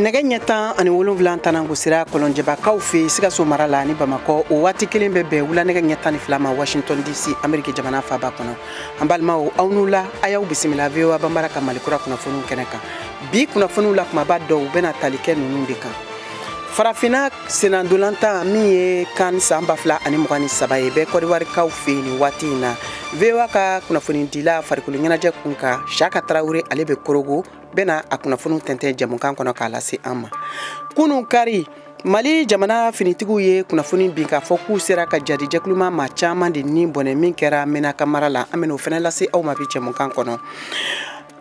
Nɛgɛ ɲɛ 17 tanangosira Kɔlɔnjɛbakaw fɛ Sikaso mara la ni Bamakɔ, o waati kelen bɛ bɛn wula nɛgɛ ɲɛ 12 ma Washington DC, Ameriki jamana faaba kɔnɔ. An balimaw, aw n'u la, a y'aw bisimila VOA Banbara ka Malikura kunnafoniw kɛnɛ kan. Bi kunnafoniw la kumaba dɔw bɛna tali kɛ ninnu de kan. Farafinna sennadolantan min ye CAN san 2023 ye bɛ Kɔdiwarikaw fɛ yen nin waati in na. VOA ka kunnafonidila farikolo ɲɛnajɛ kun kan, Saka Tarawele, ale bɛ Korogo, bɛna a kunnafoniw tɛntɛn jɛmukan kɔnɔ k'a lase an ma. Kunun kari, Mali jamana finitigiw ye kunnafoni bin k'a fɔ k'u sera ka jadijɛkuluma maa caman de ni bɔnɛ min kɛra Menaka mara la. An bɛn'o fana lase aw ma bi jɛmukan kɔnɔ.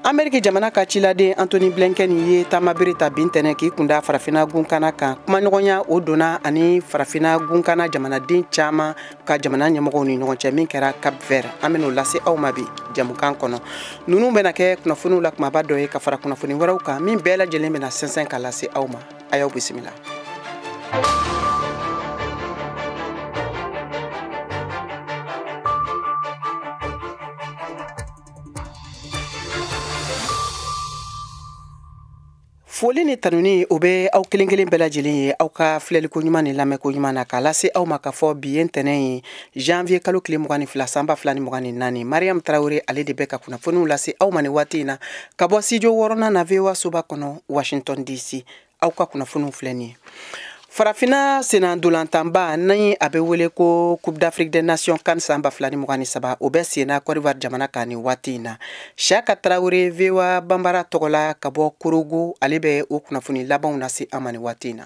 Ameriki jamana ka ciladen Antony Blinken ye taamabere ta bin tɛnɛ k'i kunda farafinna gunkana kan. Kumaɲɔgɔnya o donna ani farafinna gunkana jamanaden caman ka jamana ɲɛmɔgɔw ni ɲɔgɔn cɛ min kɛra Cap Vert. An bɛn'o lase aw ma bi jɛmukan kɔnɔ. Ninnu bɛna kɛ kunnafoniw la kumaba dɔ ye ka fara kunnafoni wɛrɛw kan min bɛɛ lajɛlen bɛna sɛnsɛn ka lase aw ma. A y'aw bisimila. Foli ni tanuni o bɛ aw kelen kelen bɛɛ lajɛlen ye aw ka filɛliko ɲuman ni lamɛnko ɲuman na, k'a lase aw ma k'a fɔ bi ye ntɛnɛn ye, janvier kalo tile 22 san 2024. Mariam Tarawele, ale de bɛ ka kunnafoniw lase aw ma nin waati in na ka bɔ studio wɔɔrɔnan na VOA soba kɔnɔ, Washington DC. Aw ka kunnafoniw filɛ nin ye. Farafinna sennadolantanba ni a bɛ wele ko Coupe d'Afrique des Nations CAN san 2023, o bɛ senna Côte d'Ivoire jamana kan nin waati in na. Saka Tarawele, VOA Banbara tɔgɔ la ka bɔ Korogo, ale bɛ o kunnafoni labanw lase an ma nin waati in na.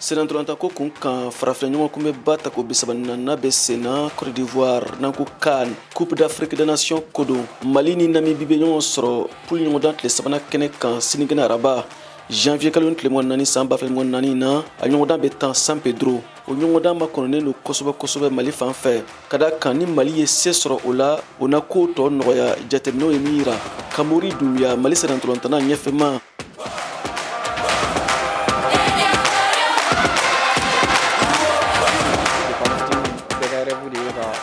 Senatɔlanta ko kun kan, farafin ɲɔgɔn kun bɛ ba ta ko 34nan bɛ senna Côte d'Ivoire n'an ko CAN, Coupe d'Afrique des Nations ko don. Mali ni Namibie bɛ ɲɔgɔn sɔrɔ poule ɲɔgɔndan tile sabanan kɛnɛ kan sinikɛnɛ araba, janvier kalo tile 24 san 2024 na. A ɲɔgɔndan bɛ tan San Pedro. O ɲɔgɔndan makɔnɔnen don kosɛbɛ kosɛbɛ Mali fan fɛ, ka da kan ni Mali ye se sɔrɔ o la, o na kow tɔ nɔgɔya. Jateminɛw ye min yira, Kamori Dunbiya, Mali sennatɔlantana ɲɛfɛma.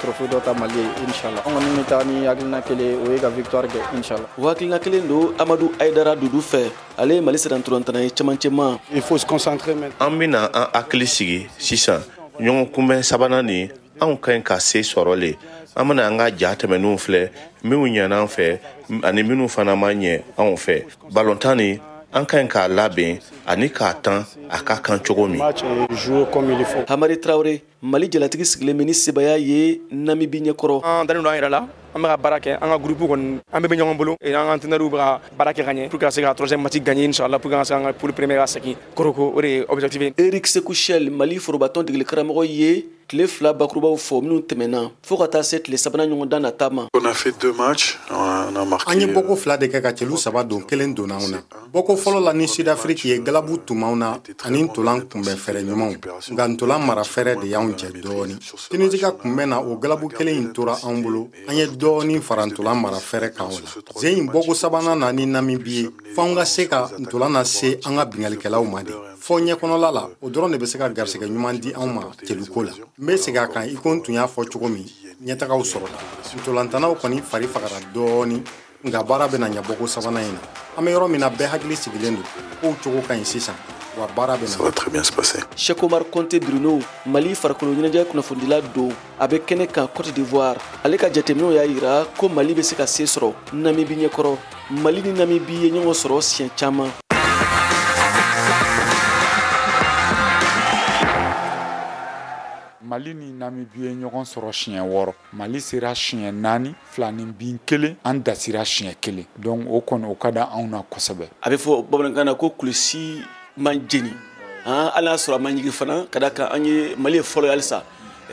Trophée dɔ ta Mali ye, inshallah. An kɔni bɛ taa ni hakilina kelen, o ye ka victoire kɛ, inshallah. O hakilina kelen don Amadu Ayidara Dudu fɛ, ale ye Mali sennatɔlantana ye cɛmancɛma. Il faut se concentrer maintenant. An bɛna an hakili sigi sisan. Ɲɔgɔn kunbɛn sabanan nin, anw ka ɲi ka se sɔrɔ le. An bɛna an ka ja tɛmɛnenw filɛ, minnu ɲɛna an fɛ ani minnu fana ma ɲɛ anw fɛ. Balontan nin, an ka ɲi k'a labɛn ani k'a tan a ka kan cogo min. Hamari Tarawele, Mali jalatigi sigilen bɛ ni sebaya ye Namibi ɲɛkɔrɔ. An dalen don an yɛrɛ la, an bɛ ka baara kɛ, an ka groupe kɔni, an bɛɛ bɛ ɲɔgɔn bolo, an ka entraîneur bɛ ka baara kɛ ka ɲɛ pour que ka se ka troisième match gagner, inchallah, pour que an ka se an ka poule première ka segin Koroko, o de ye objectif ye. Eric Sekou Chelle, Mali forobatɔn degeli karamɔgɔ ye tile fila bakurubaw fɔ minnu tɛmɛna fo ka taa se tile sabanan ɲɔgɔndan nata ma. On a fait deux matchs, on a marqué. An ye bɔko fila de kɛ ka celu saba don, kelen donna anw na. Bɔko fɔlɔ la ni Sud-Afrique ye, galabu tun b'anw na ani ntolan kunbɛn fɛɛrɛ ɲumanw, nka ntolan mara fɛɛrɛ de y'anw jɛ dɔɔni. Tunisie ka kunbɛn na, o galabu kelen in tora anw bolo, an ye dɔɔni fara ntolan mara fɛɛrɛ kan o la. Zen in bɔko sabanan na ni Namibie ye, f'anw ka se ka ntolan lase an ka bingalikɛlaw ma de fɔ ɲɛkɔnɔla la, o dɔrɔn de bɛ se ka garisɛgɛ ɲuman di anw ma teluko la. N bɛ segin a kan, i ko n tun y'a fɔ cogo min, ɲɛtagaw sɔrɔla. Ntolantanaw kɔni fari fagara dɔɔni, nka baara bɛna ɲɛ bɔko sabanan in na. An bɛ yɔrɔ min na, bɛɛ hakili sigilen don, kow cogo ka ɲi sisan, wa baara bɛna. Ça va très bien se passer. Cheikh Omar Conte Bruno, Mali farikolo ɲɛnajɛ kunnafonidila don, a bɛ kɛnɛ kan Côte d'Ivoire. Ale ka jateminɛw y'a yira ko Mali bɛ se ka se sɔrɔ Namibi ɲɛkɔrɔ. Mali ni Namibi ye ɲɔgɔn sɔrɔ siɲɛ caman. Mali ni Namibi ye ɲɔgɔn sɔrɔ siɲɛ 6. Mali sera siɲɛ 4, fila ni bin kelen, an dasira siɲɛ kelen. Donc o kɔni, o ka di anw na kosɛbɛ. A bɛ fɔ bamanankan na ko kulusi man jeni, hali n'a sɔrɔ a man ɲigin fana, ka da kan an ye Mali ye fɔlɔ ye halisa.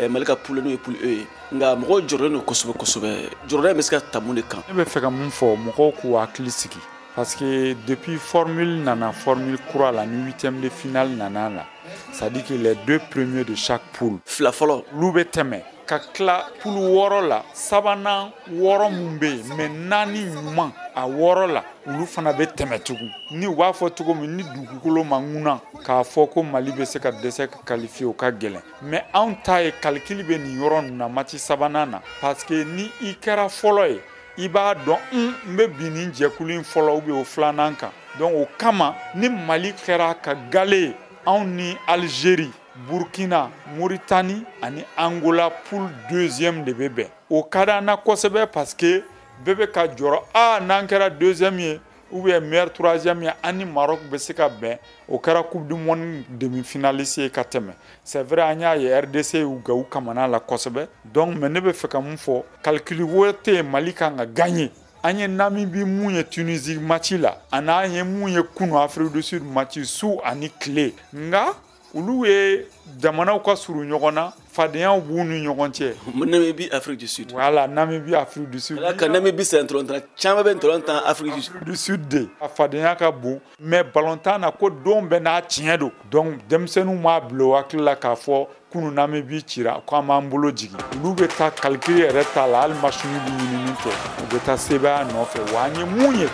Mali ka poule n'o ye poule E ye, nka mɔgɔw jɔrɔlen don kosɛbɛ kosɛbɛ. Jɔrɔda in bɛ se ka ta mun de kan? Ne bɛ fɛ ka mun fɔ, mɔgɔw k'u hakili sigi, parce que depuis formule nana, formule kura la, ni huitième de finale nana la, c'est-à-dire que les deux premiers de chaque poule, fila fɔlɔ, olu bɛ tɛmɛ ka tila poule 6 la. Sabanan 6 mun bɛ yen, mais naani ɲuman a A 6 la, olu fana bɛ tɛmɛ tugun. Ni u b'a fɔ cogo min, ni dugukolo ma ŋuna k'a fɔ ko Mali bɛ se ka dɛsɛ ka qualifier, o ka gɛlɛn. Mais anw ta ye calcul bɛ nin yɔrɔ ninnu na match sabanan na, parce que ni i kɛra fɔlɔ ye, i b'a dɔn n bɛ bin nin jɛkulu in fɔlɔ ou bien o filanan kan. Donc o kama ni Mali kɛra ka gale ye, anw ni Algérie, Burkina, Mauritanie ani Angola poule deuxième de bɛ bɛn. O ka d'an na kosɛbɛ, parce que bɛɛ bɛ ka jɔrɔ, aa n'an kɛra deuxième ye ou bien meilleur troisième ye, an ni Maroc bɛ se ka bɛn. O kɛra coupe du monde demi-finaliste ye ka tɛmɛ. C'est vrai, an y'a ye RDC y'u ga u kamana la kosɛbɛ. Donc mais ne bɛ fɛ ka mun fɔ, calcul wɛrɛ tɛ yen, Mali kan ka gagner. An ye Namibie mun ye Tunisie match la, ani an ye mun ye kunu Afrique du Sud match, su ani tile. Nka olu ye jamanaw ka surun ɲɔgɔn na, fadenyaw b'u ni ɲɔgɔn cɛ. Namibie, Afrique du Sud. Voilà, Namibie, Afrique du Sud. Ala ka Namibie c'est ntolantan caman bɛ ntolantan Afrique du Sud. Du Sud de. A fadenya ka bon, mais balontan na ko don bɛɛ n'a tiɲɛ don. Donc denmisɛnninw m'a bila u hakili la k'a fɔ kunu Namibie cira ko an b'an bolo jigin. Olu bɛ taa calcul yɛrɛ t'a la, hali machine bɛ ɲinini kɛ, u bɛ taa sebaaya nɔfɛ. Wa an ye mun ye,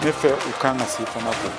ne fɛ u kan ka se fana k'o.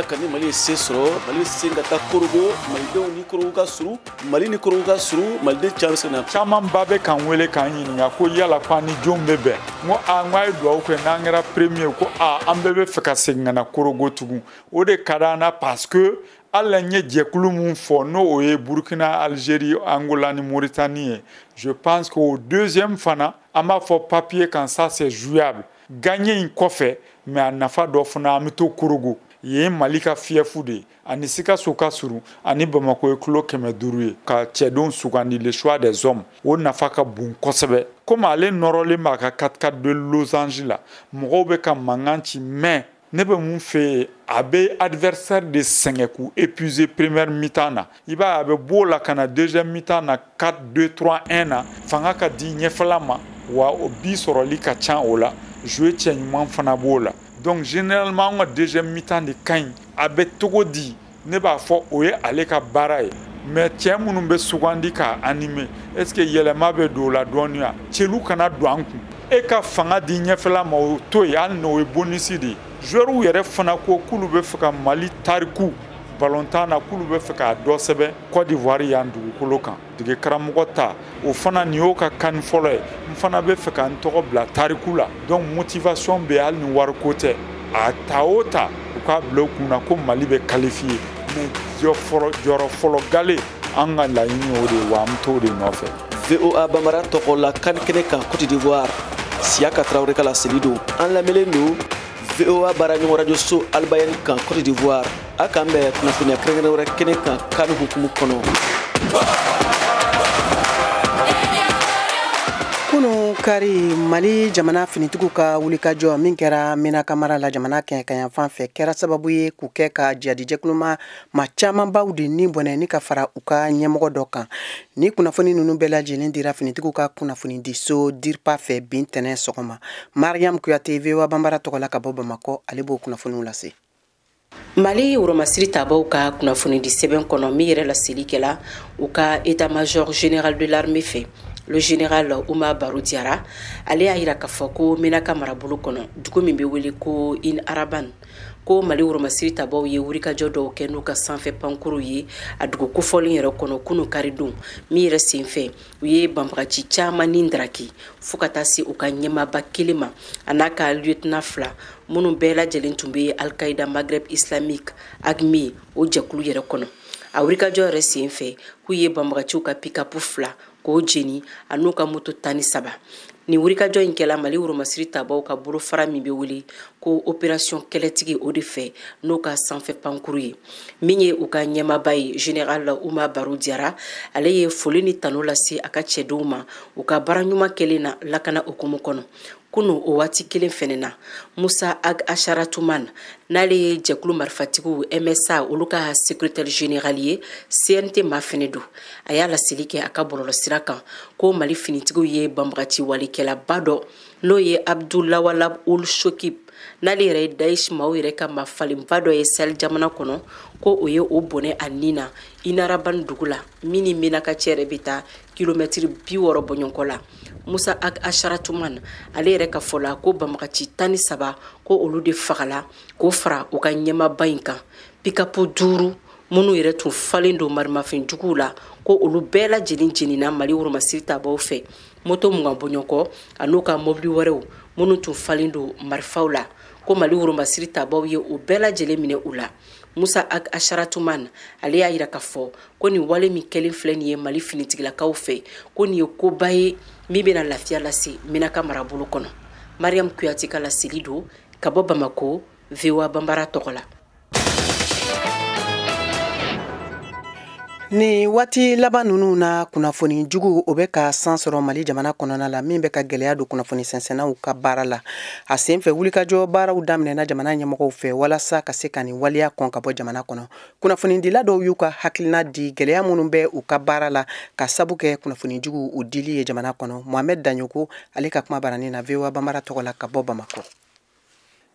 Ka ni Mali ye se sɔrɔ, Mali sen ka taa Korogo, malidenw ni Korogo ka surun, Mali ni Korogo ka surun, maliden caman bɛ se ka na. Camanba bɛ k'an wele k'an ɲininka ko yala ko an ni jɔn bɛ bɛn. N ko aa, n ko a ye dugawu kɛ n'an kɛra premier, ko aa an bɛɛ bɛ fɛ ka segin ka na Korogo tugun. O de ka d'an na, parce que hali n ye jɛkulu mun fɔ, n'o o ye Burkina, Algérie, Angola ni Mauritanie ye. Je pense que o deuxième fana, an b'a fɔ papier kan, ça c'est jouable. Gagner in kɔfɛ, mais a nafa dɔ fana, an bɛ to Korogo. Yen Mali ka fief de ye, ani Sikaso ka surun, ani Bamakɔ ye kilo 500 ye. Ka cɛdenw sugandi, le choix des hommes, o nafa ka bon kosɛbɛ. Komi ale nɔrɔlen b'a ka 4-4 de losange la, mɔgɔw bɛ ka mankan ci, mais ne bɛ mun fɛ yen, a bɛ adversaire de sɛgɛn k'u épuiser première mi-temps na. I b'a ye a bɛ b'o la ka na deuxième mi-temps na 4-2-3-1 na, fanga ka di ɲɛfɛla ma, wa o bi sɔrɔli ka ca o la, jouer cɛ ɲuman fana b'o la. Donc généralement an ka deuxième mi-temps de ka ɲi. A bɛ cogo di, ne b'a fɔ o ye ale ka baara ye. Mais cɛ minnu bɛ sugandi k'a animer, est ce que yɛlɛma bɛ don o la dɔɔni wa? Cɛlu kana don an kun. E ka fanga di ɲɛfɛla ma, o to yen, hali n'o ye bonus de ye. Joueurs yɛrɛ fana ko k'olu bɛ fɛ ka Mali tariku balontan na, k'olu bɛ fɛ k'a dɔ sɛbɛn Côte d'Ivoire yan dugukolo kan. Dege karamɔgɔ ta, o fana nin y'o ka kan fɔlɔ ye. N fana bɛ fɛ ka n tɔgɔ bila tariku la. Donc motivation bɛ yen, hali ni wariko tɛ. A ta o ta, u k'a bila u kun na ko Mali bɛ qualifier. Mais jɔyɔrɔ fɔlɔ gale, an ka laɲini o de ye, wa an bɛ t'o de nɔfɛ. VOA Bambara tɔgɔ la CAN kɛnɛ kan Côte d'Ivoire, Siyaka Tarawele ka laseli don. An lamɛnlen don VOA baaraɲɔgɔn radio so Albayani kan Côte d'Ivoire. A k'an bɛn kunnafoniya kɛrɛnkɛrɛn wɛrɛ kɛnɛ kan CAN hukumu kɔnɔ. Kunu kari, Mali jamana finitigiw ka wulikajɔ min kɛra Menaka mara la jamana kɛɲɛkayanfan fɛ kɛra sababu ye k'u kɛ ka jihadijɛkuluma maa camanbaw de ni bɔnɛ ni ka fara u ka ɲɛmɔgɔ dɔ kan. Ni kunnafoni ninnu bɛɛ lajɛlen dira finitigiw ka kunnafonidiso DIRPA fɛ bin tɛnɛn sɔgɔma. Mariam Kuyate, VOA Bambara tɔgɔ la ka bɔ Bamakɔ, ale b'o kunnafoniw lase. Mali woromasiri tabaw ka kunnafoni di sɛbɛn kɔnɔ min yɛrɛ laseli kɛla u ka état-major général de l'armée fɛ, le général Oumar Barro Diarra, ale y'a yira k'a fɔ ko Menaka marabolo kɔnɔ, dugu min bɛ wele ko In Araban, ko Mali woromasiri tabaw ye wulikajɔ dɔw kɛ n'u ka sanfɛ pankuru ye a dugu kofɔlen yɛrɛ kɔnɔ kunu karidon min yɛrɛ senfɛ, u ye banbagaci caman ni daraki fo ka taa se u ka ɲɛmaaba kelen ma, a n'a ka lieutenant 2 minnu bɛɛ lajɛlen tun bɛ Al-Qaïda Maghreb Islamique AQMI o jɛkulu yɛrɛ kɔnɔ. A wulikajɔ yɛrɛ senfɛ, k'u ye banbagaciw ka pick-up 2 k'o jeni a n'u ka moto 13. Nin wulikajɔ in kɛla Mali woromasiri tabaw ka bolofara min bɛ wele ko opération kɛlɛtigi o de fɛ n'o ka sanfɛ pankuru ye. Min ye u ka ɲɛmaaba ye, général Oumar Barro Diarra, ale ye foli ni tanu lase a ka cɛdenw ma u ka baara ɲuman kɛlen na lakana hukumu kɔnɔ. Kunu o waati kelen fɛnɛ na, Musa Ag Asharatuman, n'ale ye jɛkulu marifatigiw MSA olu ka secrétaire général ye, CNT ma fɛnɛ don. A y'a laseli kɛ a ka bɔlɔlɔsira kan ko Mali finitigiw ye banbagaci walekɛlaba dɔ n'o ye Abdulawalab Ul Shokib, n'ale yɛrɛ ye Daesh maaw yɛrɛ ka maafalenba dɔ ye Sahel jamana kɔnɔ, ko o ye o bɔnɛ a nin na Inaraban dugu la, min ni Menaka cɛ yɛrɛ bɛ taa kilomɛtiri 60 bɔɲɔgɔnkɔ la. Musa Ag Asharatuman ale yɛrɛ ka fɔ la ko banbagaci 13 ko olu de fagala k'o fara u ka ɲɛmaaba in kan. Pikapu 5 minnu yɛrɛ tun falen don marimafɛn juguw la, ko olu bɛɛ lajɛlen jenina Mali woromasiri tabaw fɛ. Moto 20 bɔɲɔgɔnkɔ an'u ka mobili wɛrɛw minnu tun falen don marifaw la, ko Mali woromasiri tabaw ye o bɛɛ lajɛlen minɛ u la. Musa Ag Asharatuman ale y'a yira k'a fɔ ko nin wale min kɛlen filɛ nin ye Mali finitigilakaw fɛ, ko nin ye koba ye min bɛna lafiya lase Menaka marabolo kɔnɔ. Mariam Kuyate ka laseli don ka bɔ Bamako, VOA Banbara tɔgɔ la. Ni waati laban ninnu na, kunnafoni jugu o bɛ ka san sɔrɔ Mali jamana kɔnɔna la, min bɛ ka gɛlɛya don kunnafoni sɛnsɛnnaw ka baara la. A sen fɛ, wulikajɔ baaraw daminɛna jamana ɲɛmɔgɔw fɛ walasa ka se ka nin waleya kɔn ka bɔ jamana kɔnɔ. Kunnafonidila dɔw y'u ka hakilina di gɛlɛya minnu bɛ u ka baara la ka sabu kɛ kunnafoni jugu u dili ye jamana kɔnɔ. Mohamed Dagnoko ale ka kuma baranin na VOA Banbara tɔgɔ la ka bɔ Bamakɔ.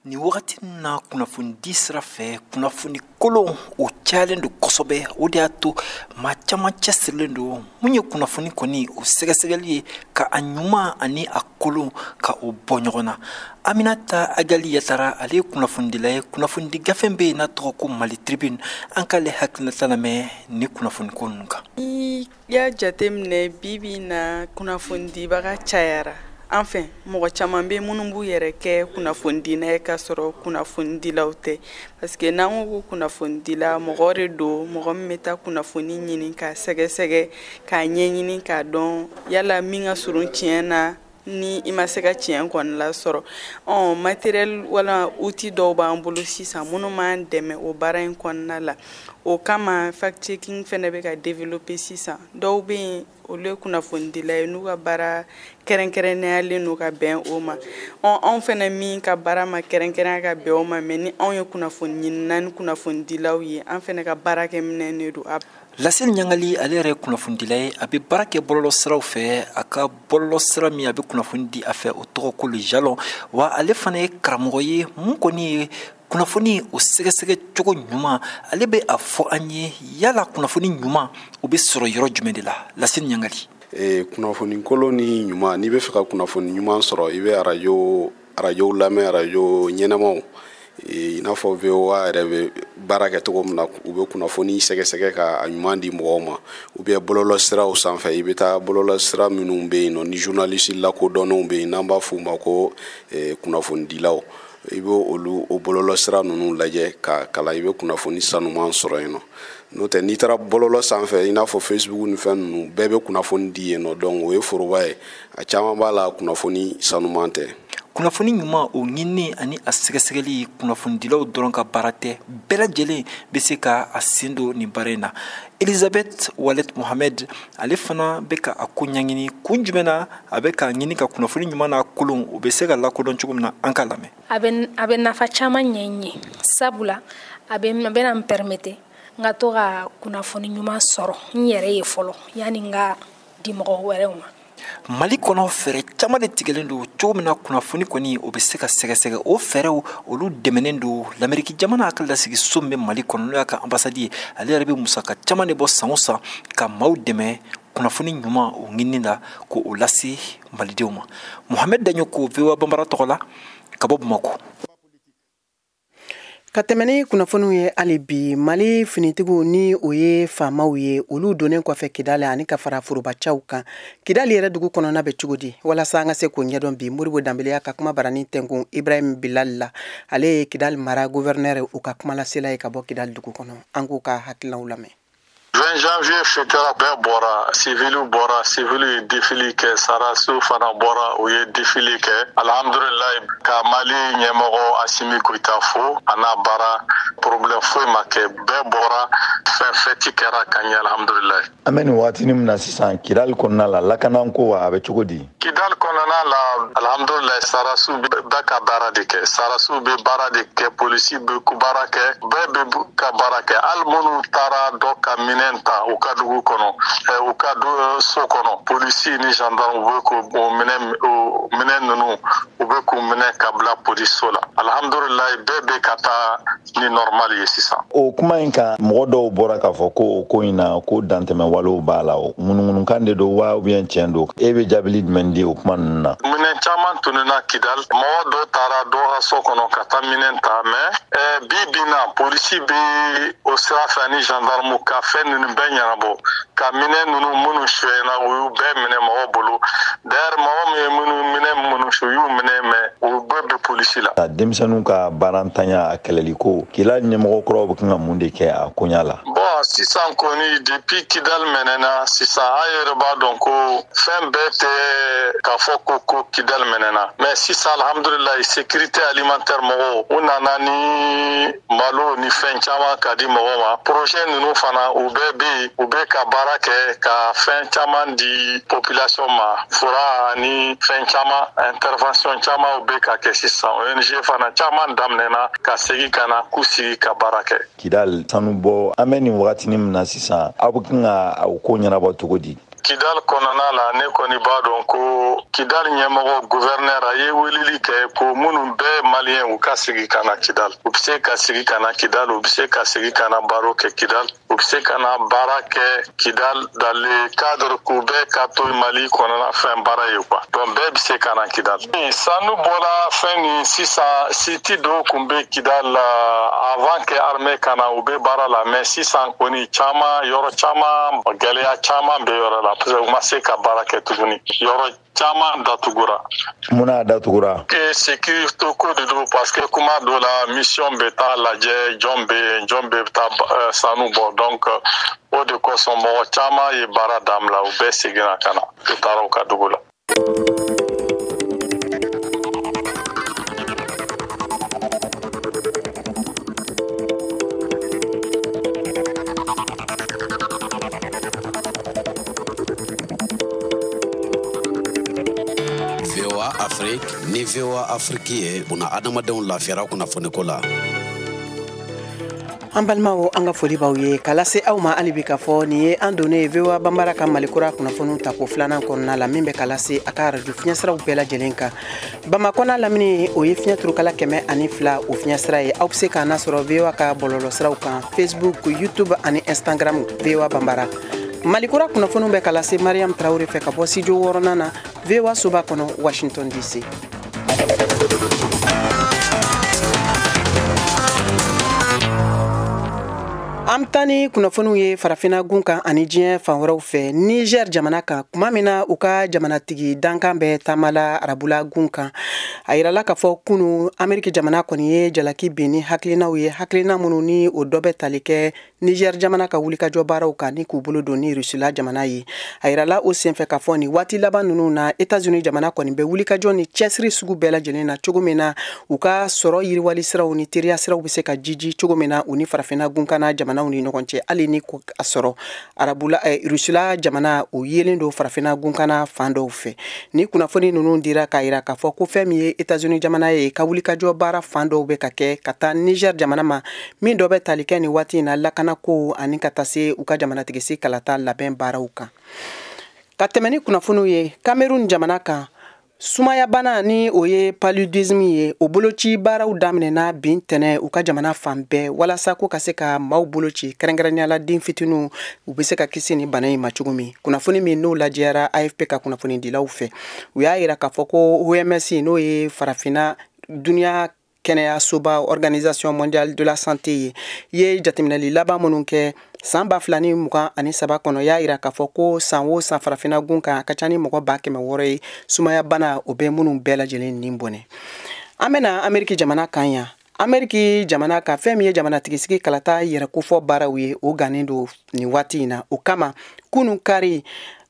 Ni wagati na kunnafoni di sira fɛ, kunnafoni kolon o cayalen don kosɛbɛ. O de y'a to maa caman cɛsirilen don mun ye kunnafoni kɔni o sɛgɛsɛgɛli ye, ka a ɲuman ani a kolon ka o bɔ ɲɔgɔn na. Aminata Agali Yatara, ale ye kunnafonidila ye, kunnafonidi gafe bɛ yen n'a tɔgɔ ko Mali Tribune. An k'ale hakilinata lamɛn ni kunnafoni ko ninnu kan. N'i y'a jateminɛ, bi bi in na kunnafonidibaga cayara. Enfin, mɔgɔ caman bɛ minnu b'u yɛrɛ kɛ kunnafonidila ye k'a sɔrɔ kunnafonidilaw tɛ, parce que n'an ko ko kunnafonidila, mɔgɔ de don, mɔgɔ min bɛ taa kunnafoni ɲini k'a sɛgɛsɛgɛ, k'a ɲɛɲini, k'a dɔn yala min ka surun tiɲɛ na. Ni i ma se ka tiɲɛ kɔni lasɔrɔ, ɔ matériel wala outil dɔw b'an bolo sisan minnu b'an dɛmɛ o baara in kɔnɔna la. O kama fact checking fɛnɛ bɛ ka développer sisan. Dɔw bɛ yen, olu ye kunnafonidila ye, n'u ka baara kɛrɛnkɛrɛnneyalen don ka bɛn o ma. Ɔ anw fɛnɛ min ka baara ma kɛrɛnkɛrɛnya ka bɛn o ma, mais ni anw ye kunnafoni ɲinina ni kunnafonidilaw ye, an fɛnɛ ka baarakɛminɛn de don. Laseli Ɲangali, ale yɛrɛ ye kunnafonidila ye, a bɛ baara kɛ bɔlɔlɔ siraw fɛ. A ka bɔlɔlɔ sira min a bɛ kunnafoni di a fɛ, o tɔgɔ ko Le Jalon. Wa ale fana ye karamɔgɔ ye. Mun kɔni ye kunnafoni o sɛgɛsɛgɛ cogo ɲuman, ale bɛ a fɔ an ye yala kunnafoni ɲuman o bɛ sɔrɔ yɔrɔ jumɛn de la. Laseli Ɲangali. Kunnafoni kolon ni ɲuman, n'i bɛ fɛ ka kunnafoni ɲuman sɔrɔ, i bɛ arajow lamɛn, arajo ɲɛnamaw, i n'a fɔ VOA yɛrɛ bɛ baara kɛ cogo min na, u bɛ kunnafoni sɛgɛsɛgɛ ka a ɲuman di mɔgɔw ma, ou bien bɔlɔlɔ siraw sanfɛ, i bɛ taa bɔlɔlɔ sira minnu bɛ yen nɔ ni journaliste lakodɔnnenw bɛ yen, n'an b'a f'u ma ko kunnafonidilaw, i bɛ olu o bɔlɔlɔ sira ninnu lajɛ ka kalan, i bɛ kunnafoni sanuman sɔrɔ yen nɔ. N'o tɛ, n'i taara bɔlɔlɔ sanfɛ, i n'a fɔ Facebook ni fɛn ninnu, bɛɛ bɛ kunnafoni di yen nɔ, donc o ye foroba ye, a caman b'a la kunnafoni sanuman tɛ. Kunnafoni ɲuman o ɲinini ani a sɛgɛsɛgɛli, kunnafonidilaw dɔrɔn ka baara tɛ, bɛɛ lajɛlen bɛ se ka a sen don nin baara in na. Elizabeth Walet Mohamed, ale fana bɛ ka a ko ɲɛɲini. Kun jumɛn na a bɛ k'a ɲini ka kunnafoni ɲuman n'a kolon o bɛ se ka lakodɔn cogo min na, an k'a lamɛn. A bɛ nafa caman ɲɛ n ye, sabula a bɛna n permettre n ka to ka kunnafoni ɲuman sɔrɔ n yɛrɛ ye fɔlɔ yanni n ka di mɔgɔ wɛrɛw ma. Mali kɔnɔ, fɛɛrɛ caman de tigɛlen don cogo min na kunnafoni kɔni o bɛ se ka sɛgɛsɛgɛ. O fɛɛrɛw olu dɛmɛnen don Lameriki jamana ka lasigi so min bɛ Mali kɔnɔ, n'o y'a ka ambassade ye. Ale yɛrɛ bɛ musaka caman de bɔ san o san ka maaw dɛmɛ kunnafoni ɲuman o ɲinini la k'o lase malidenw ma. Mohamed Dagnoko, VOA Banbara tɔgɔ la ka bɔ Bamakɔ. Ka tɛmɛ ni kunnafoniw ye hali bi, Mali finitigiw ni o ye faamaw ye, olu donnen kɔfɛ Kidali ani ka fara forobacaw kan, Kidali yɛrɛ dugu kɔnɔna bɛ cogo di? Walasa an ka se k'o ɲɛdɔn bi, Modibo Danbele y'a ka kuma baranin tɛnkun Ibrahim Bilal la. Ale ye Kidali mara gouverneur, u ka kumalasela ye ka bɔ Kidali dugu kɔnɔ. An k'u ka hakilinaw lamɛn. 20 janvier fɛtɛra, bɛɛ bɔra, civiliw bɔra, civiliw ye défilé kɛ, sarasiw fana bɔra, u ye défilé kɛ. Alhamdulilayi, ka Mali ɲɛmɔgɔ Asimi Goyita fo a n'a baara, problème foyi ma kɛ, bɛɛ bɔra. Fɛn fɛti kɛra ka ɲɛ, alhamdulilayi. An bɛ nin waatinin min na sisan, Kidali kɔnɔna la, lakanako a bɛ cogo di? Kidali kɔnɔna la, alhamdulilayi, sarasiw bɛ ka baara de kɛ, sarasiw bɛ baara de kɛ, polisi bɛ baara kɛ, bɛɛ bɛ ka baara kɛ. Hali minnu taara dɔ ka minɛn ta u ka dugu kɔnɔ, u ka so kɔnɔ, polisi ni gendarme bɛ k'o minɛn ninnu, u bɛ k'u minɛ ka bila polisiso la. Alhamdulilayi, bɛɛ bɛ ka taa ni normal ye sisan. O kuma in kan, mɔgɔ dɔw bɔra k'a fɔ ko o ko in na ko dantɛmɛ walew b'a la. O ŋunuŋunukan de don wa, ou bien tiɲɛ don? E bɛ jaabili jumɛn di o kuma ninnu na? Minɛn caman tununna Kidal. Mɔgɔ dɔw taara dɔ ka so kɔnɔ ka taa minɛn ta, mais bi bi na, polisi bɛ o sira fɛ ani gendarme ka fɛn ninnu bɛɛ ɲɛnabɔ, ka minɛn ninnu minnu suyɛnna, u y'u bɛɛ minɛ mɔgɔ bolo. D'ailleurs, mɔgɔ min ye minnu minɛ minnu su, u y'u minɛ, mais u bɛɛ bɛ polisi la. Denmisɛnninw ka baarantanya a kɛlɛli ko, Kidal ɲɛmɔgɔ kuraw bɛ kan ka mun de kɛ a koɲa la? Bon, sisan kɔni, depuis Kidal mɛnɛna sisan, an yɛrɛ b'a dɔn ko fɛn bɛɛ tɛ k'a fɔ ko Kidal mɛnɛna, mais sisan, alhamdulilayi, sécurité alimentaire mɔgɔw, u nana ni malo ni fɛn caman ka di mɔgɔ ma. Projet ninnu fana, u bɛɛ bɛ yen, u bɛ ka baara kɛ ka fɛn caman di population ma, fura ani fɛn caman, intervention caman u bɛ ka kɛ sisan. ONG fana caman daminɛna ka segin ka na k'u sigi ka baara kɛ. Kidal sanubɔ, an bɛ nin wagatinin min na sisan, aw bɛ kan ka o ko ɲɛnabɔ cogo di? Kidal kɔnɔna la, ne kɔni b'a dɔn ko Kidal ɲɛmɔgɔ, gouverneur, a ye weleli kɛ ko minnu bɛɛ maliyɛn, u ka sigi ka na Kidal. U bɛ se ka sigi ka na Kidal, u bɛ se ka sigi ka na baro kɛ Kidal, u bɛ se ka na baara kɛ Kidal dans le cadre k'u bɛɛ ka to Mali kɔnɔna fɛn baara ye quoi. Donc bɛɛ bɛ se ka na Kidal. Sanu bɔra fɛn nin sisan, site dɔw tun bɛ Kidal avant que armée ka na, u bɛ baara la, mais sisan kɔni caman, yɔrɔ caman, gɛlɛya caman bɛ yɔrɔ la, parce que u ma se ka baara kɛ tuguni, yɔrɔ caman datugura. Mun n'a datugura? Que sécurité ko de don, parce que kuma dɔ la, mission bɛ taa lajɛ jɔn bɛ yen, jɔn bɛ taa sanu bɔ. Donc o de kosɔn mɔgɔ caman ye baara dabila, u bɛɛ seginna ka na, u taara u ka dugu la. VOA Afrique ni VOA Afrique ye buna adamadenw lafiyara kunnafoniko la. An balimaw, an ka foli b'aw ye ka lase aw ma hali bi k'a fɔ nin ye an donnen ye VOA Banbara ka Malikura kunnafoniw tako filanan kɔnɔna la, min bɛ ka lase a ka arajo fiɲɛsiraw bɛɛ lajɛlen kan. Bamakɔ n'a lamini, o ye fiɲɛ turukala 102, o fiɲɛsira ye. Aw bɛ se k'an nasɔrɔ VOA ka bɔlɔlɔsiraw kan, Facebook, YouTube ani Instagram, VOA Banbara. Malikura kunnafoniw bɛ ka lase Mariam Tarawele fɛ ka bɔ studio wɔɔrɔnan na, VOA soba kɔnɔ, Washington DC. An bɛ taa ni kunnafoniw ye Farafinna gun kan ani diɲɛ fan wɛrɛw fɛ. Niger jamana kan, tuma min na u ka jamanatigi dankan bɛ taama la Arabula gun kan, a yirala k'a fɔ kunu Ameriki jamana kɔni ye jalaki bin ni hakilinaw ye, hakilina minnu ni o dɔ bɛ tali kɛ Niger jamana ka wulikajɔ baaraw kan ni k'u bolo don ni Rusila jamana ye. A yirala o senfɛ k'a fɔ nin waati laban ninnu na, Etats-Unis jamana kɔni bɛ wulikajɔ ni cɛsiri sugu bɛɛ lajɛlen na, cogo min na u ka sɔrɔ yiriwali siraw ni teriya siraw bɛ se ka jiji cogo min na u ni Farafinna gun kan na jamanaw ni ɲɔgɔn cɛ, hali ni ko a sɔrɔ Arabula Rusila jamana o yelen don Farafinna gunkana fan dɔw fɛ. Ni kunnafoni ninnu dira k'a yira k'a fɔ ko fɛn min ye Etats-Unis jamana ye, ka wulikajɔ baara fan dɔw bɛ ka kɛ ka taa Niger jamana ma, min dɔ bɛ tali kɛ nin waati in na lakanako ani ka taa se u ka jamanatigisi kalata labɛn baaraw kan. Ka tɛmɛ ni kunnafoniw ye Cameroun jamana kan, sumayabana ni o ye paludisme ye, o boloci baaraw daminɛna bin tɛnɛ u ka jamana fan bɛɛ, walasa ko ka se ka maaw boloci, kɛrɛnkɛrɛnnenya la den fitininw, u bɛ se ka kisi ni bana in ma cogo min. Kunnafoni min n'o lajɛyara AFP ka kunnafonidilaw fɛ, u y'a yira k'a fɔ ko OMS, n'o ye Farafinna duniya kɛnɛyasoba, Organisation mondiale de la santé ye jateminɛli laban minnu kɛ san 2023 kɔnɔ, y'a yira k'a fɔ ko san o san, Farafinna gun kan, a ka ca ni mɔgɔ 600,000 ye, sumaya bana o bɛ minnu bɛɛ lajɛlen nin bɔnɛ. An bɛna Ameriki jamana kan yan. Ameriki jamana ka fɛn min ye jamanatigisigi kalata yɛrɛ kofɔ baaraw ye, o gannen don nin waati in na. O kama, kunun kari,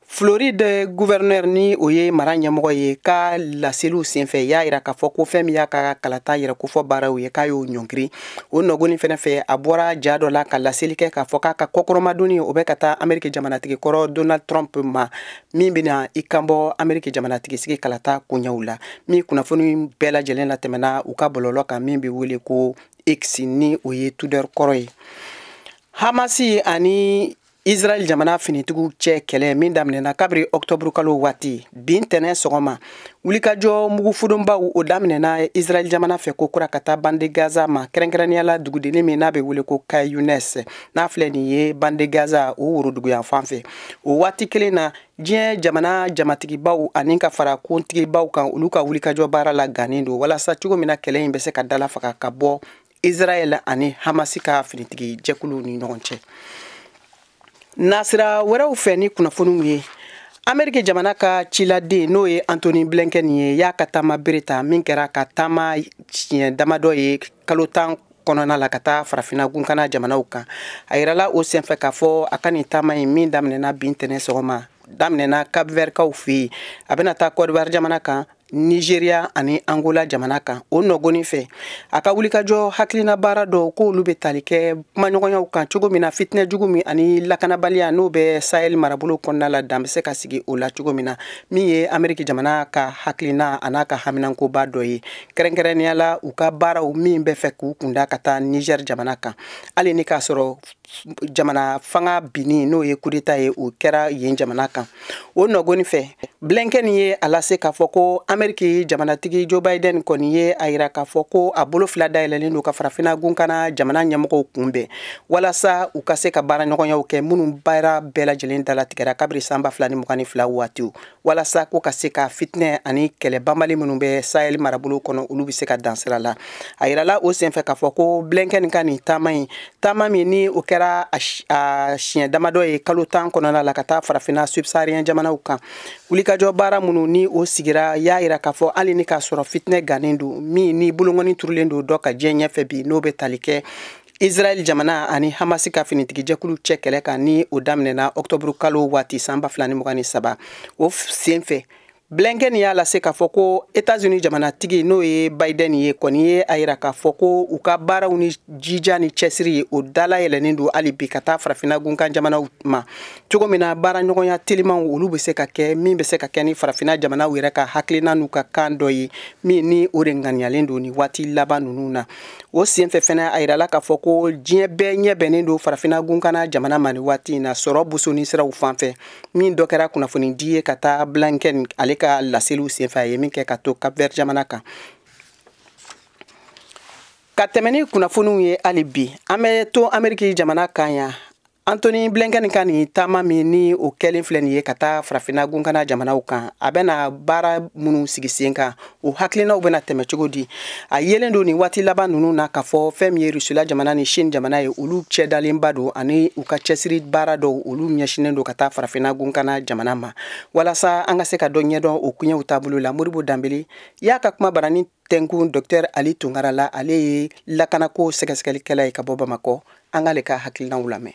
Floride gouverneur ni o ye mara ɲɛmɔgɔ ye ka laseliw senfɛ, y'a yira k'a fɔ ko fɛn min y'a ka kalata yɛrɛ kofɔ baaraw ye, k'a y'o ɲɔngiri. O nɔgɔni fɛnɛ fɛ, a bɔra ja dɔ la ka laseli kɛ k'a fɔ k'a ka kɔkɔrɔmadonni o bɛ ka taa Ameriki jamanatigi kɔrɔ Donald Trump ma, min bɛna i kanbɔ Ameriki jamanatigi sigi kalata koɲɛw la. Min kunnafoni bɛɛ lajɛlen latɛmɛna u ka bɔlɔlɔ kan min bɛ wele ko X, ni o ye Twitter kɔrɔ ye. Hamasi ani Israel jamana finitigiw cɛ kɛlɛ min daminɛna kabiri octobre kalo waati, bin tɛnɛ sɔgɔma, wulikajɔ mugufudonbaw o daminɛna Israel jamana fɛ ko kura ka taa bande Gaza ma, kɛrɛnkɛrɛnnenya la dugudenni min n'a bɛ wele ko Khan Younes, n'a filɛ nin ye bande Gaza o woroduguyan fan fɛ. O waati kelen na, diɲɛ jamana jamatigibaw ani ka fara kuntigibaw kan, olu ka wulikajɔ baara la gannen don walasa cogo min na kɛlɛ in bɛ se ka dala faga ka bɔ Israel ani Hamasi ka finitigi jɛkuluw ni ɲɔgɔn cɛ. Nasira wɛrɛw fɛ ni kunnafoniw ye, Ameriki jamana ka ciladen n'o ye Antony Blinken ye, y'a ka taama bere ta min kɛra ka taama siɲɛ damadɔ ye kalo 10 kɔnɔna la ka taa farafinna gunkana jamanaw kan. A yirala o senfɛ k'a fɔ a ka nin taama in min daminɛna bin tɛnɛ sɔgɔma, daminɛna Cap-Vert-kaw fɛ yen, a bɛna taa Côte d'Ivoire jamana kan, Nigeria ani Angola jamana kan. O nɔgɔni fɛ, a ka wulikajɔ hakilina baara dɔw k'olu bɛ tali kɛ kumaɲɔgɔnyaw kan cogo min na fitinɛ jugu min ani lakanabaliya n'o bɛ Sahel marabolo kɔnɔna la, dan bɛ se ka sigi o la cogo min na, min ye Ameriki jamana ka hakilina a n'a ka haminankoba dɔ ye, kɛrɛnkɛrɛnnenya la u ka baaraw min bɛ fɛ k'u kunda ka taa Niger jamana kan, hali ni k'a sɔrɔ jamana fanga binni n'o ye coup d'état ye, o kɛra yen jamana kan. O nɔgɔni fɛ, Blinken ye a lase k'a fɔ ko Ameriki jamanatigi Joe Biden kɔni ye a yira k'a fɔ ko a bolo fila dayɛlɛlen don ka farafinna gunkana jamana ɲɛmɔgɔw kunbɛn walasa u ka se ka baaraɲɔgɔnyaw kɛ minnu baara bɛɛ lajɛlen dalatigɛra kabiri san 2022 waatiw, walasa ko ka se ka fitinɛ ani kɛlɛ banbali minnu bɛ Sahel marabolo kɔnɔ, olu bɛ se ka dan sira la. A yirala o senfɛ k'a fɔ ko Blinken ka nin taama in, taama min ni o kɛra a siɲɛ damadɔ ye kalo 10 kɔnɔna la ka taa farafinna subsaharien jamanaw kan, wulikajɔ baara minnu ni o sigira, y'a yira k'a fɔ hali ni k'a sɔrɔ fitinɛ gannen don min ni bolongɔni turulen don dɔ ka diɲɛ ɲɛfɛ bi, n'o bɛ tali kɛ Israel jamana ani Hamasi ka finitigijɛkulu cɛ kɛlɛ kan ni o daminɛna octobre kalo waati san 2023. O senfɛ, Blinken y'a lase k'a fɔ ko États-Unis jamanatigi n'o ye Biden ye kɔni ye a yira k'a fɔ ko u ka baaraw ni jija ni cɛsiri ye o dala yɛlɛnnen don hali bi ka taa farafinna gunkan jamanaw ma, cogo min na baaraɲɔgɔnya telimanw olu bɛ se ka kɛ, min bɛ se ka kɛ ni farafinna jamanaw yɛrɛ ka hakilina n'u ka kan dɔ ye, min ni o de ŋaniyalen don nin waati laban ninnu na. O senfɛ fɛnɛ, a yirala k'a fɔ ko diɲɛ bɛɛ ɲɛ bɛnnen don farafinna gunkana jamana ma nin waati in na sɔrɔ bosoni siraw fan fɛ, min dɔ kɛra kunnafoni di ye ka taa Blinken ale ka laseliw senfɛ a ye min kɛ ka to Cap-Vert jamana kan. Ka tɛmɛ ni kunnafoniw ye hali bi, an bɛ to Ameriki jamana kan yan. Antony Blinken ka nin taama min ni o kɛlen filɛ nin ye ka taa farafinna gunkana jamanaw kan, a bɛna baara minnu sigi sen kan, o hakilinaw bɛna tɛmɛ cogo di? A yelen don nin waati laban ninnu na k'a fɔ fɛn min ye Rusila jamana ni Chine jamana ye, olu cɛdalenba don ani u ka cɛsiri baara dɔw olu ɲɛsinnen don ka taa farafinna gunkana jamana ma, walasa an ka se ka dɔ ɲɛdɔn o koɲɛw taabolo la. Modibo Danbele y'a ka kuma barani tɛnkun Dr Ali Tunkara la, ale ye lakanako sɛgɛsɛgɛlikɛla ye ka bɔ Bamakɔ. An k'ale ka hakilinaw lamɛn.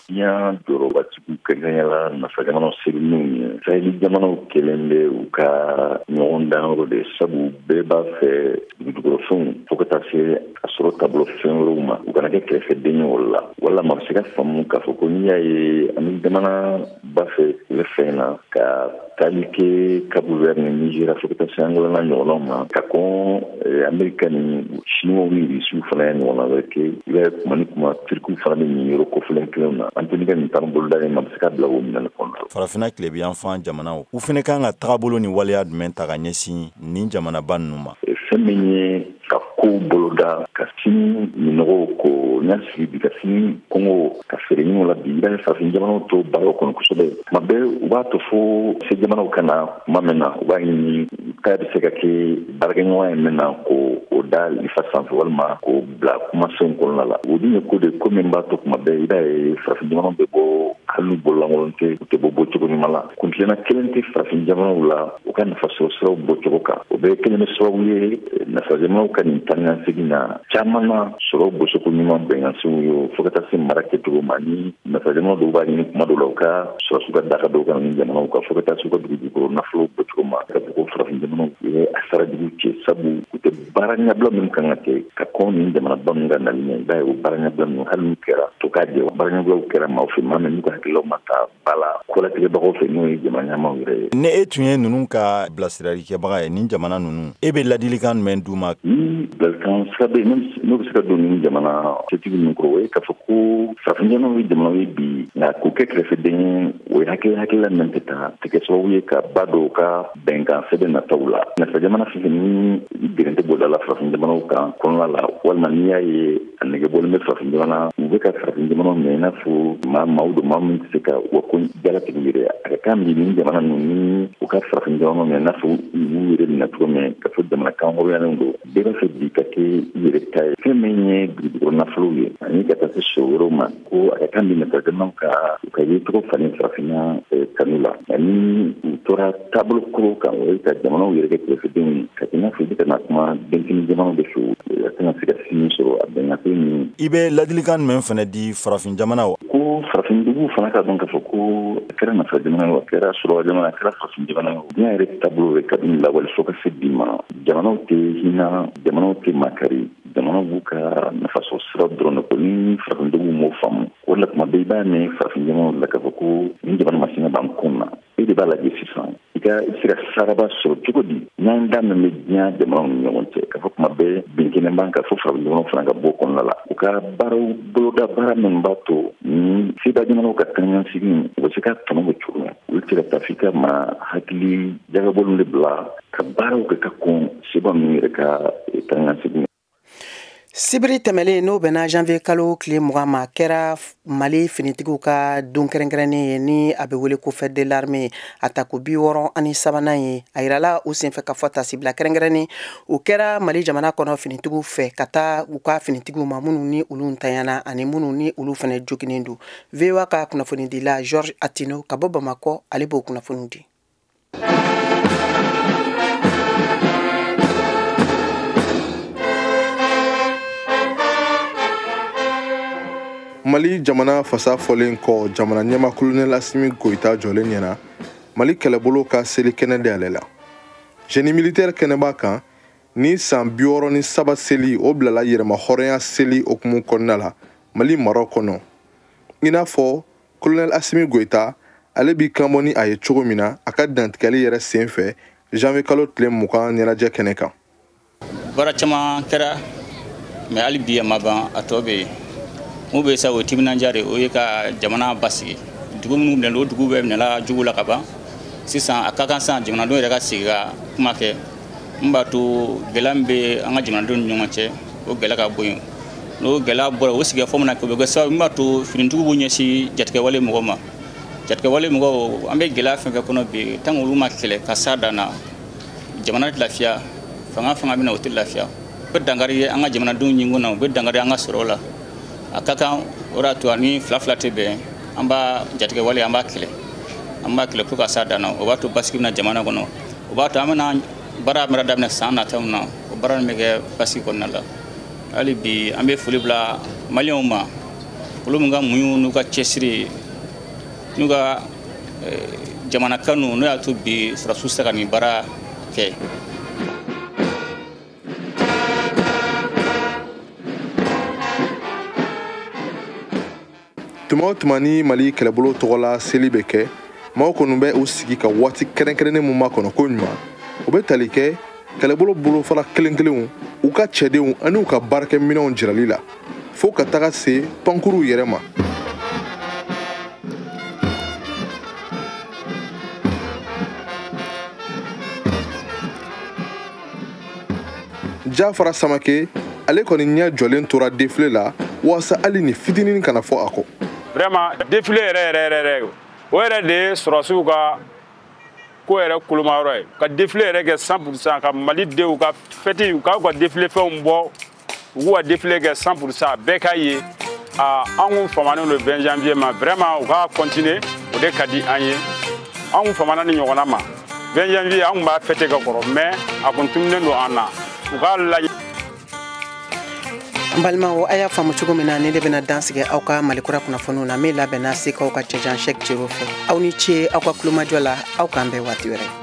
Diɲɛ jɔyɔrɔbatigiw, kɛrɛnkɛrɛnnenya la nafa jamanaw se minnu ye, Saheli jamanaw kelen bɛ u ka ɲɔgɔn danyɔrɔ de, sabu bɛɛ b'a fɛ dugujukɔrɔfɛnw fo ka taa se a sɔrɔ taabolo fɛn wɛrɛw ma, u kana kɛ kɛrɛfɛden ye o la. Wala maa bɛ se ka faamu k'a fɔ ko n'i y'a ye ani jamana b'a fɛ tile fɛn na ka taali kɛ Cap-Vert ni Nigeria fo ka taa se Angola n'a ɲɔgɔnnaw ma, ka kɔn Amerika ni Chinois ni Rusiw fana ye ɲɔgɔnna wɛrɛ kɛ, i b'a ye kuma ni kuma Turkiw fana bɛ nin yɔrɔ kofɔlen kelenw na. Antony ka nin taama boloda in ma bɛ se ka bila o minɛn kɔnɔ. Farafinna tilebinyanfan jamanaw, u fana kan ka tagabolo ni waleya jumɛn ta ka ɲɛsin nin jamanaba ninnu ma? Fɛn min ye ka kow boloda ka sini minɔgɔw ko n y'a sigi bi ka sini kɔngɔ ka feere ɲiniw la bi, i b'a ye farafin jamanaw to baaraw kɔnɔ kosɛbɛ. Tuma bɛɛ u b'a to fo se jamanaw ka na tuma min na, u b'a ɲini k'a bɛ se ka kɛ baarakɛɲɔgɔn ye min na k'o da lifa sanfɛ walima k'o bila kumasenw kɔnɔna la. O dun ye ko de ko min b'a to tuma bɛɛ i b'a ye farafin jamanaw bɛ bɔ Hali n'u bololankolon tɛ, u tɛ bɔ bɔcogo ɲuman la. Kuntilenna kelen tɛ farafin jamanaw la u ka nafasɔrɔ siraw bɔcogo kan. O bɛɛ kelen bɛ sababu ye nafa jamanaw ka nin taa ni ka segin na caman na, sɔrɔ bɔsoko ɲuman, bɛnkansenw ye, fo ka taa se mara kɛcogo ma. Ni nafa jamanaw dɔw b'a ɲini kuma dɔw la u ka sɔrɔsiw ka daga dɔw ka ni jamanaw kan, fo ka taa se u ka dugu jukɔrɔ nafolo bɔcogo ma, ka fɔ ko farafin jamanaw ye a sara jugu cɛ, sabu u tɛ baara ɲɛbila minnu kan ka kɛ ka kɔn nin jamanaba ninnu ka nali ɲɛ. I b'a ye, o baara ɲɛbila ninnu, hali n'u kɛra to k'a jɛ, baara ɲɛbilaw kɛra maaw fɛ, maa min n'u ka hakililaw ma ta ba la kolatigɛbagaw fɛ, n'o ye jamana ɲɛmaaw yɛrɛ ye. Ni e tun ye ninnu ka bilasiralikɛbaga ye, nin jamana ninnu, e bɛ ladilikan jumɛn d'u ma? Ni ladilikan sira bɛ yen n'o bɛ se ka don nin jamana setigi ninnu kɔrɔ, o ye k'a fɔ ko farafin jamanaw ye jamanaw ye bi, nka k'u kɛ kɛrɛfɛden ye, o ye hakilila min tɛ taa tɛ kɛ sababu ye ka ba dɔw ka bɛnkan sɛbɛn nataw la. Nafa jamana fɛn fɛn ni gɛrɛntɛ bɔda la farafin jamanaw kan kɔnɔna la, walima n'i y'a ye a nɛgɛ bɔlen bɛ farafin jamana, u bɛ ka farafin jamanaw minɛ i n'a fɔ maa maaw don, maa min tɛ se ka u ka ko jalatigɛ yɛrɛ. A ka kan bi nin jamana ninnu ni u ka farafin jamanaw minɛ i n'a fɔ u b'u yɛrɛ minɛ cogo min, ka fɔ jamana kan hɔrɔnyalen don. Bɛɛ b'a fɛ bi ka kɛ i yɛrɛ ta ye, fɛn min ye dugujukɔrɔ nafolow ye ani ka taa se sɔrɔ wɛrɛw ma, ko a ka kan bi nafa jamanaw ka u ka yecogo falen farafinna kanu la, ani u tora taabolo kɔrɔw kan, o ye ka jamanaw yɛrɛ kɛ kɛrɛfɛdenw ye, ka kɛ i n'a fɔ i bɛ ka na kuma denmisɛnnin jamanaw de fɛ, a tɛna se ka sini sɔrɔ a bɛnkan min. I bɛ ladilikan jumɛn fana di farafin jamanaw? Ko farafin duguw fana ka dɔn k'a fɔ ko a kɛra nafa jamana ye, a kɛra sɔrɔ jamana, a kɛra farafin jamana ye, diɲɛ yɛrɛ taabolo ye kabini lawale fo ka se bi ma, jamanaw tɛ hinɛ, jamanaw tɛ makari, jamanaw b'u ka nafasɔrɔ sira dɔrɔn de ko. Ni farafin duguw m'o faamu, o de la tuma bɛɛ i b'a mɛn farafin jamanaw la k'a fɔ ko nin jamana masina b'an kun na. E de b'a lajɛ sisan, i ka i bɛ se ka saraba sɔrɔ cogo di n'an da min bɛ diɲɛ jamanaw ni ɲɔgɔn cɛ, k'a fɔ tuma bɛɛ bin kɛnɛ b'an kan, fo farafin jamanaw fana ka bɔ kɔnɔna la, u ka baaraw boloda, baara minnu b'a to ni seba jamanaw ka taaɲasigi u bɛ se ka tɔnɔ bɔ cogo min. Olu tɛ se ka taa f'i ka maa hakili jagabɔlenw de bila ka baaraw kɛ ka kɔn seba ninnu yɛrɛ ka taaɲasigi. Sibiri tɛmɛlen, n'o bɛnna janvier kalo tile 20 ma, kɛra Mali finitigiw ka don kɛrɛnkɛrɛnnen ye, ni a bɛ wele ko Fête de l'armée, a tako 63nan ye. A yirala u senfɛ ka fɔ tasibila kɛrɛnkɛrɛnnen o kɛra Mali jamana kɔnɔ finitigiw fɛ, ka taa u ka finitigiw ma minnu ni olu ntanyana ani minnu ni olu fana joginen don. VOA ka kunnafonidila George Atino ka bɔ Bamakɔ, ale b'o kunnafoni di. Mali jamana fasa fɔlen kɔ, jamana ɲɛma Kolonɛl Asimi Goyita jɔlen ɲɛna, Mali kɛlɛbolo ka seli kɛnɛ de ale la, génie militaire kɛnɛba kan. Ni san 63 seli o bilala yɛrɛma hɔrɔnya seli hukumu kɔnɔna la Mali mara kɔnɔ, i n'a fɔ Kolonɛl Asimi Goyita ale b'i kanbɔ ni a ye cogo min na a ka dantigɛli yɛrɛ sen fɛ janvier kalo tile 20 ɲɛnajɛ kɛnɛ kan. Baara caman kɛra, mɛ hali bi a ma ban, a tɔ bɛ yen. Mun bɛ sa, o ye timinandiya de, o ye ka jamana basigi. Dugu minnu minɛna, o dugu bɛɛ minɛla jugu la ka ban. Sisan a ka kan sisan jamanadenw yɛrɛ ka sigi ka kuma kɛ mun b'a to gɛlɛya min bɛ an ka jamanadenw ni ɲɔgɔn cɛ, o gɛlɛya ka bɔ yen. N'o gɛlɛya bɔra, o sigikafɔ mana kɛ, o bɛ kɛ sababu min b'a to finitigiw b'u ɲɛsin jatigɛwale mɔgɔw ma. Jatigɛwale mɔgɔw, an bɛ gɛlɛya fɛn fɛn kɔnɔ bi, tant olu ma kɛlɛ ka s'a dan na, jamana tɛ lafiya, fanga fanga bɛ na, o tɛ lafiya. U bɛ dankari an ka jamanadenw ɲinko na, u bɛ dankari an ka sɔrɔ la. A ka kan, o de y'a to ani fila fila tɛ bɛn, an b'a jatigɛwale, an b'a kɛlɛ, an b'a kɛlɛ fo ka s'a dan na. O b'a to basigi bɛ na jamana kɔnɔ, o b'a to an bɛna baara bɛna daminɛ san nataw na, o baara nin bɛ kɛ basigi kɔnɔna la. Hali bi an bɛ foli bila Maliyɛnw ma, olu min ka muɲu n'u ka cɛsiri n'u ka jamana kanu, n'o y'a to bi sɔrɔdasiw sera ka nin baara kɛ. Tuma o tuma ni Mali kɛlɛbolo tɔgɔla seli bɛ kɛ, maaw kɔni bɛ u sigi ka waati kɛrɛnkɛrɛnnen mun makɔnɔ ko ɲuman, o bɛ tali kɛ kɛlɛbolo bolofara kelen kelenw, u ka cɛdenw ani u ka baarakɛminɛnw jirali la, fo ka taga se pankuruw yɛrɛ ma. Jafara Samake ale kɔni ɲɛ jɔlen tora défilé la walasa hali ni fitinin kana fɔ a kɔ. Vraiment, défilé yɛrɛ yɛrɛ yɛrɛ, o yɛrɛ de ye sɔrɔdasiw ka ko yɛrɛ kolomayɔrɔ ye, ka défilé yɛrɛ kɛ 100%, ka Malidenw ka fête, u k'u ka défilé fɛnw bɔ, u k'u ka défilé kɛ 100%, bɛɛ k'a ye. An kun famanen don 20 janvier ma, vraiment u ka continuer, o de ka di an ye. An kun famana ni ɲɔgɔnna ma. 20 janvier, an kun b'a fêter ka kɔrɔ, mais a kun tununnen don an na. U k'a lajɛ. N balimaw, a y'a faamu cogo min na, ne de bɛna dan sigi aw ka Malikura kunnafoniw na min labɛnna Sekaw ka cɛjan Sɛk Cero fɛ. Aw ni ce aw ka kulomajɔ la. Aw k'an bɛn waati wɛrɛ.